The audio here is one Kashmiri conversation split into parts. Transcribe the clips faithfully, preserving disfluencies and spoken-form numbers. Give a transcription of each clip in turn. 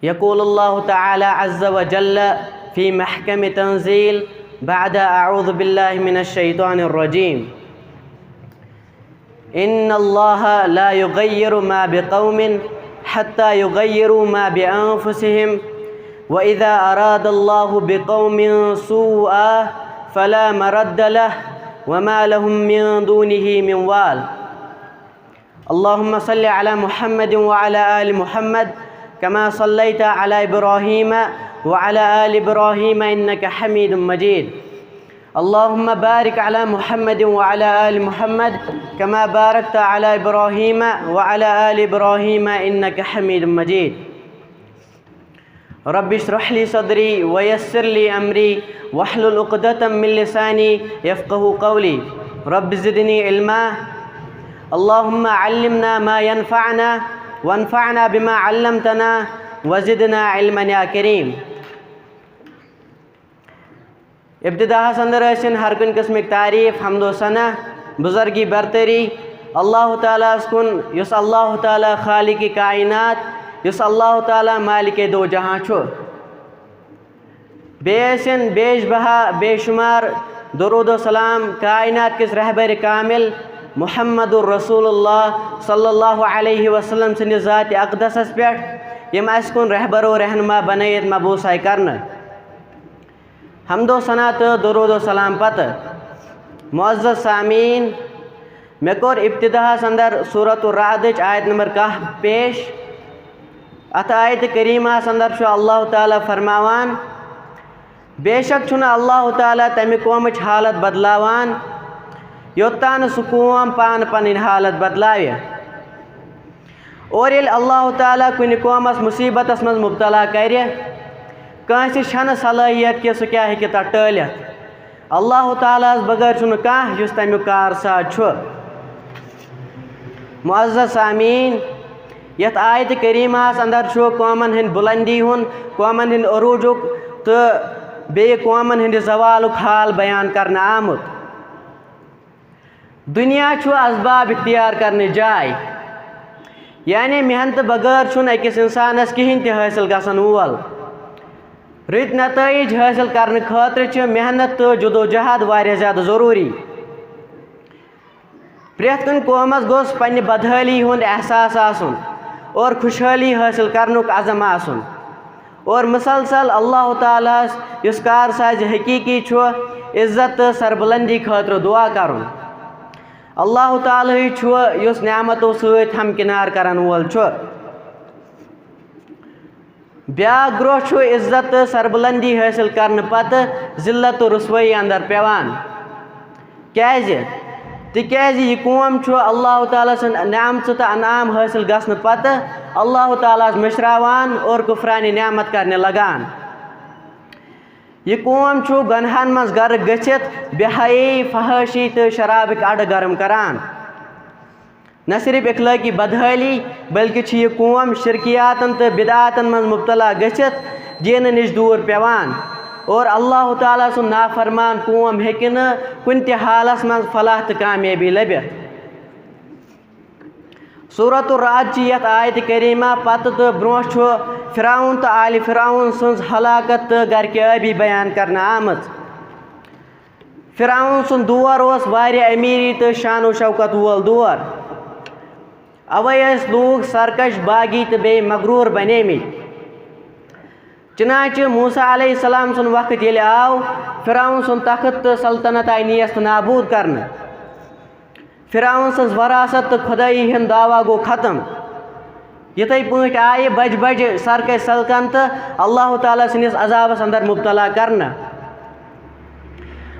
يقول الله تعالى عز وجل في محكم تنزيل بعد أعوذ بالله من الشيطان الرجيم: إن الله لا يغير ما بقوم حتى يغيروا ما بأنفسهم، وإذا أراد الله بقوم سوءا فلا مرد له وما لهم من دونه من وال. اللهم صل على محمد وعلى آل محمد كما صليت على إبراهيم وعلى آل إبراهيم إنك حميد مجيد. اللهم بارك على محمد وعلى آل محمد كما باركت على إبراهيم وعلى آل إبراهيم إنك حميد مجيد. رب اشرح لي صدري ويسر لي أمري واحلل عقدة من لساني يفقه قولي. رب زدني علما. اللهم علمنا ما ينفعنا وانفعنا بما علمتنا وزدنا علما يا كريم. ابتداہس اندر ٲسِن ہر کُنہِ قٕسمٕکۍ تعریٖف، حمد و ثنا، بزرگی برتری اللہ تعالیٰ ہس کُن، یُس اللہ تعالیٰ خالق کائنات، یُس اللہ تعالیٰ مالک دو جہاں چھُ۔ بیٚیہِ ٲسِن بیش بہا بے شمار درود و سلام کائنات کِس رہبر کامل محمد رسول اللہ صلی اللہ علیہ وسلم سٕنٛدِ ذاتِ اقدسس پٮ۪ٹھ، یِم اسہِ کُن رہبر و رہنما بنٲیِتھ مبعوث آے کرنہٕ۔ حمد و ثنا تہٕ درود و سلام پتہٕ، معزز سامعین، مےٚ کوٚر ابتداہس اندر سورۃ الرعدٕچ آیت نمبر کاہ پیش۔ اتھ آیت کریمہس اندر چھُ اللہ تعالیٰ فرماوان، بے شک چھُنہٕ اللہ تعالیٰ تمہِ قومٕچ حالت بدلاوان، یوٚتام نہٕ سُہ قوم پانہٕ پنٕنۍ حالت بدلاوِ۔ اور ییٚلہِ اللہ تعالیٰ کُنہِ قومس مصیبتس منٛز مبتلا کرِ، کٲنٛسہِ چھنہٕ صلٲحیت کہِ سُہ کیٛاہ ہیٚکہِ تتھ ٹٲلِتھ۔ اللہ تعالیٰ ہس بغٲر چھُنہٕ کانٛہہ یُس تمیُک کارساز چھُ۔ معزز سامعین، یتھ آیت کریمہس اندر چھُ قومن ہٕنٛدِ بلندی ہُنٛد، قومن ہٕنٛدِ عروجُک تہٕ بیٚیہِ قومن ہٕنٛدِ زوالُک حال بیان کرنہٕ آمُت۔ دنیا چھُ اسباب اختیار کرنٕچ جاے، یعنی محنتہٕ بغٲر چھُنہٕ أکِس انسانس کِہینۍ تہِ حٲصِل گژھن وول۔ رٕتۍ نتٲیج حٲصِل کرنہٕ خٲطرٕ چھِ محنت تہٕ جدوجہد واریاہ زیادٕ ضروٗری۔ پرٛٮ۪تھ کُنہِ قومس گوٚژھ پننہِ بدحٲلی ہُنٛد احساس آسُن اور خوشحٲلی حٲصِل کرنُک عزم آسُن۔ اور مسلسل اللہ تعالیٰ ہس، یُس کارساز حقیقی چھُ، عزت تہٕ سربلندی خٲطرٕ دعا کرُن۔ اللہ تعالیٰ ہٕے چھُ، یُس نعمتو سۭتۍ ہمکنار کرن وول چھُ۔ بیاکھ گروہ چھُ عزت تہٕ سربلندی حٲصِل کرنہٕ پتہٕ ذلت تہٕ رسوٲیی اندر پیوان۔ کیازِ؟ تِکیازِ یہِ قوم چھُ اللہ تعالیٰ سٕنٛد نعمژٕ تہٕ انعام حٲصِل گژھنہٕ پتہٕ اللہ تعالیٰ ہس مٔشراوان اور کفرانِ نعمت کرنہِ لگان۔ یہِ قوم چھُ گۄنہن منٛز غرق گٔژھِتھ بے حیٲیی، فحٲشی تہٕ شرابٕکۍ اڈٕ گرم کران۔ نہ صرف اخلٲقی بدحٲلی، بلکہِ چھِ یہِ قوم شرکیاتن تہٕ بدعاتن منٛز مبتلا گٔژھِتھ دیٖنہٕ نِش دوٗر پیوان۔ اور اللہ تعالیٰ سُنٛد نافرمان قوم ہیٚکہِ نہٕ کُنہِ تہِ حالس منٛز فلاح تہٕ کامیٲبی لٔبِتھ۔ سورۃ الرعد چہِ یتھ آیت کریمہ پتہٕ تہٕ برونٛہہ چھُ فرعون تہٕ آلِ فرعون سٕنٛز ہلاکت تہٕ غرقِ ٲبی بیان کرنہٕ آمٕژ۔ فرعون سُنٛد دور اوس واریاہ امیٖری تہٕ شان و شوکت وول دور۔ اوے ٲسۍ لوٗکھ سرکش، باغی تہٕ بیٚیہِ مغروٗر بنیمٕتۍ۔ چنانچہ موسیٰ علیہ السلام سُنٛد وقت ییٚلہِ آو، فرعون سُنٛد تخت تہٕ سلطنت آیہِ نیست نابود کرنہٕ۔ فرعون سٕنٛز وراثت تہٕ خدٲیی ہُنٛد دعویٰ گوٚو ختم۔ یِتھے پٲٹھۍ آیہِ بجہِ بجہِ سرکش سلطنتہٕ اللہ تعالیٰ سٕنٛدِس عذابس اندر مبتلا کرنہٕ۔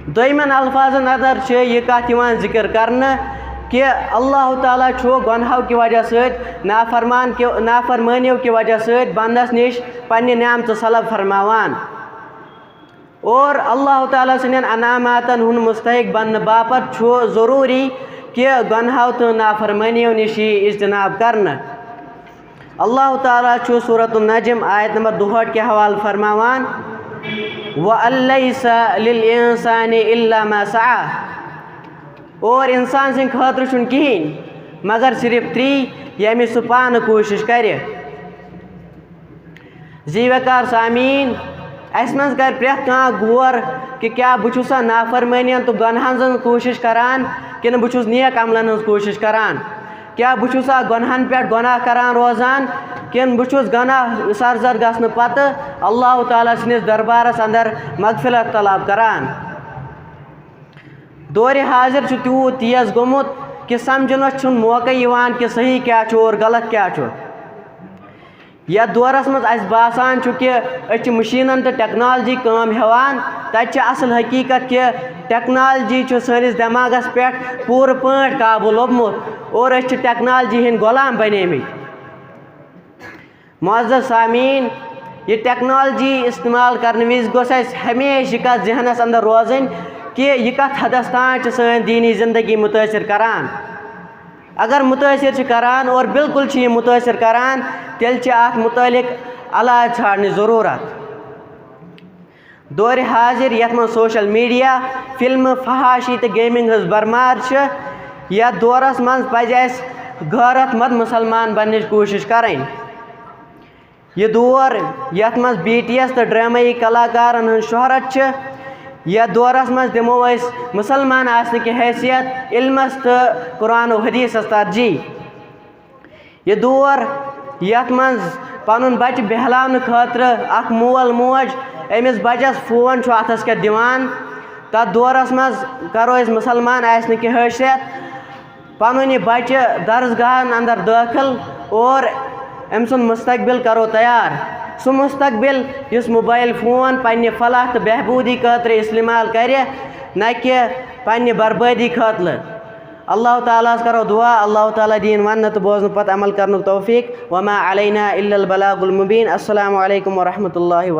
دوٚیمٮ۪ن الفاظن اندر چھِ یہِ کتھ یِوان ذکر کرنہٕ کہِ اللہ تعالیٰ چھُ گۄنہو کہِ وجہ سۭتۍ، نافرمان کہِ، نافرمٲنیو کہِ وجہ سۭتۍ بندس نِش پننہِ نعمژٕ سلب فرماوان۔ اور اللہ تعالیٰ سٕنٛدٮ۪ن انعاماتن ہُنٛد مستحق بننہٕ باپتھ چھُ ضروٗری کہِ گۄنہو تہٕ نافرمٲنیو نِش یی اجتناب کرنہٕ۔ اللہ تعالیٰ چھُ سورۃ النجم آیت نمبر دُہٲٹھ کہِ حوالہٕ فرماوان، وَأَن لَّيْسَ لِلْإِنسَانِ إِلَّا مَا سَعَىٰ، اور انسان سٕنٛدِ خٲطرٕ چھُنہٕ کِہیٖنۍ مگر صرف تی ییٚمِچ سُہ پانہٕ کوٗشش کرِ۔ زی وقار سامعین، اسہِ منٛز کرِ پرٛٮ۪تھ کانٛہہ غور کہِ کیٛاہ بہٕ چھُسا نافرمٲنین تہٕ گۄنہن ہٕنٛز کوٗشِش کران کِنہٕ بہٕ چھُس نیک عملن ہٕنٛز کوٗشِش کران؟ کیٛاہ بہٕ چھُسا گۄنہن پٮ۪ٹھ گۄناہ کران روزان کِنہٕ بہٕ چھُس گۄناہ سرزد گژھنہٕ پتہٕ اللہ تعالیٰ سٕنٛدِس دربارس اندر مغفرت طلب کران؟ دورِ حاضر چھُ تیوٗت تیز گوٚمُت کہِ سمجھنس چھُنہٕ موقعے یِوان کہِ صحیح کیٛاہ چھُ اور غلط کیٛاہ چھُ۔ یتھ دورس منٛز اسہِ باسان چھُ کہِ أسۍ چھِ مشینن تہٕ ٹیکنالوجی کٲم ہٮ۪وان، تتہِ چھِ اصل حقیقت کہِ ٹیکنالوجی چھُ سٲنِس دٮ۪ماغس پٮ۪ٹھ پوٗرٕ پٲٹھۍ قابو لوٚبمُت اور أسۍ چھِ ٹیکنالوجی ہٕنٛدۍ غلام بنیمٕتۍ۔ معزز سامعین، یہِ ٹیکنالوجی استعمال کرنہٕ وِزِ گوٚژھ اسہِ ہمیشہِ یہِ کتھ ذہنس اندر روزٕنۍ کہِ یہِ کتھ حدس تام چھِ سٲنۍ دینی زندگی متٲثر کران۔ اگر متٲثر چھِ کران اور بالکل چھِ یہِ متٲثر کران، تیٚلہِ چھِ اتھ متعلق علاج ژھانڈنٕچ ضرورت۔ دورِ حاضر یتھ منٛز سوشل میڈیا، فلمہٕ، فحاشی تہٕ گیمنگ ہٕنٛز بھرمار چھِ، یتھ دورس منٛز پزِ اسہِ غیرت مند مسلمان بننٕچ کوٗشش کرٕنۍ۔ یہِ دور یتھ منٛز بی ٹی ایس تہٕ ڈرامٲیی کلاکارن ہٕنٛز شہرت چھِ، یتھ دورس منٛز دِمو أسۍ مسلمان آسنہٕ کہِ حیثیت علمس تہٕ قرآن و حدیثس ترجیح۔ یہِ دور یتھ منٛز پنُن بچہِ بہلاونہٕ خٲطرٕ اکھ مول موج أمِس بچس فون چھُ اتھس کٮ۪تھ دِوان، تتھ دورس منٛز کرو أسۍ مسلمان آسنہٕ کہِ حیثیت پنُن یہِ بچہِ درسگاہن اندر دٲخل اور أمۍ سُنٛد مستقبل کرو تیار۔ سُہ مستقبل یُس موبائل فون پننہِ فلاح تہٕ بہبودی خٲطرٕ استعمال کرِ، نہ کہِ پننہِ بربٲدی خٲطرٕ۔ اللہ تعالیٰ ہس کرو دعا، اللہ تعالیٰ دِیِن وننہٕ تہٕ بوزنہٕ پتہٕ عمل کرنُک توفیق۔ وما علینا الا البلاغ المبین۔ السلام علیکم ورحمۃ اللہ وبرکاتہ۔